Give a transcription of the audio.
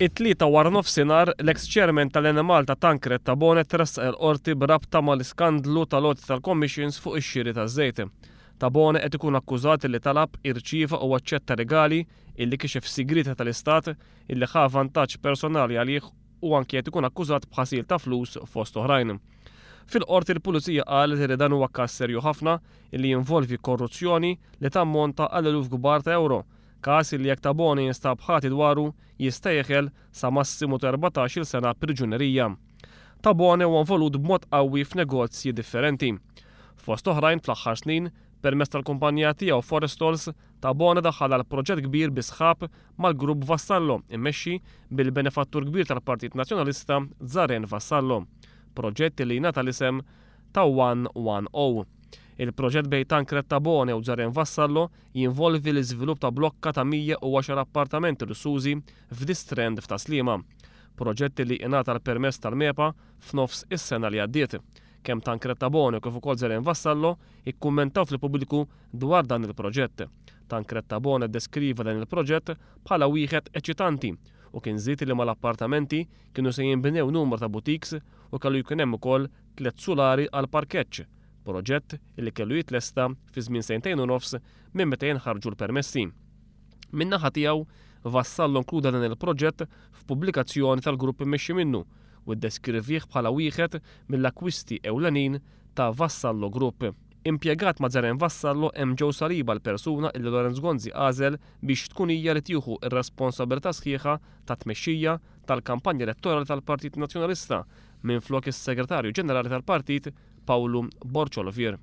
It-Tlieta waranofsinhar, l-eks Chairman tal-Enemalta Tancred Tabone tressaq il-Qorti b'rabta mal-iskandlu tal-għoti tal-commissions fuq ix-xiri taż-żejt. Tabone qed ikun akkużat illi talab, irċieva u aċċetta rigali, illi kixef sigrieti tal-Istat, illi ħa vantaġġ personali għalih u anki qed ikun akkużat b'ħasil ta' flus fost oħrajn. Fil-Qorti l-Pulizija qalet li dan huwa każ serju ħafna illi jinvolvi korruzzjoni li tammonta għal eluf kbar ta' ewro, każ illi jekk Tabone jinstab ħati dwaru jista' jeħel sa massimu ta' 14-il sena priġunerija. Tabone huwa involut b'mod qawwi f'negozji differenti. Fost oħrajn fl-aħħar snin, permezz tal-kumpanija tiegħu Forestals, Tabone daħal għal proġett kbir bi sħab mal-Grupp Vassallo immexxi bil-benefattur kbir tal-Partit Nazzjonalista Zaren Vassallo. Proġett li ngħata l-isem ta' One One O. Il-proġett bejn Tancred Tabone u Zaren Vassallo jinvolvi l-iżvilupp ta' blokka ta' 110 appartamenti lussużi f'The Strand f'Tas-Sliema. Proġett li ingħata l-permess tal-MEPA f'nofs is-sena li għaddiet. Kemm Tancred Tabone kif ukoll Zaren Vassallo ikkummentaw fil-pubbliku dwar dan il-proġett. Tancred Tabone ddeskriva dan il-proġett bħala wieħed eċitanti u kien żied li mal-appartamenti kienu se jinbnew numru ta' boutiques u kellu jkun hemm ukoll tlett sulari għall-parkeġġ, proġett li kellu jitlesta fi żmien sentejn u nofs minn meta jinħarġu l-permessi. Min-naħa tiegħu, Vassallo nkluda dan il-proġett f'pubblikazzjoni tal-grupp immexxi minnu u ddeskrivih bħala wieħed mill-akkwisti ewlenin ta' Vassallo Group. Impjegat ma' Zaren Vassallo hemm Joe Saliba l-persuna illi Lawrence Gonzi għażel biex tkun hija li tieħu r-responsabilità sħiħa tat-tmexxija tal-kampanja elettorali tal-Partit Nazzjonalista minflok is-Segretarju Ġenerali tal-Partit Pawlu Borg Olivier.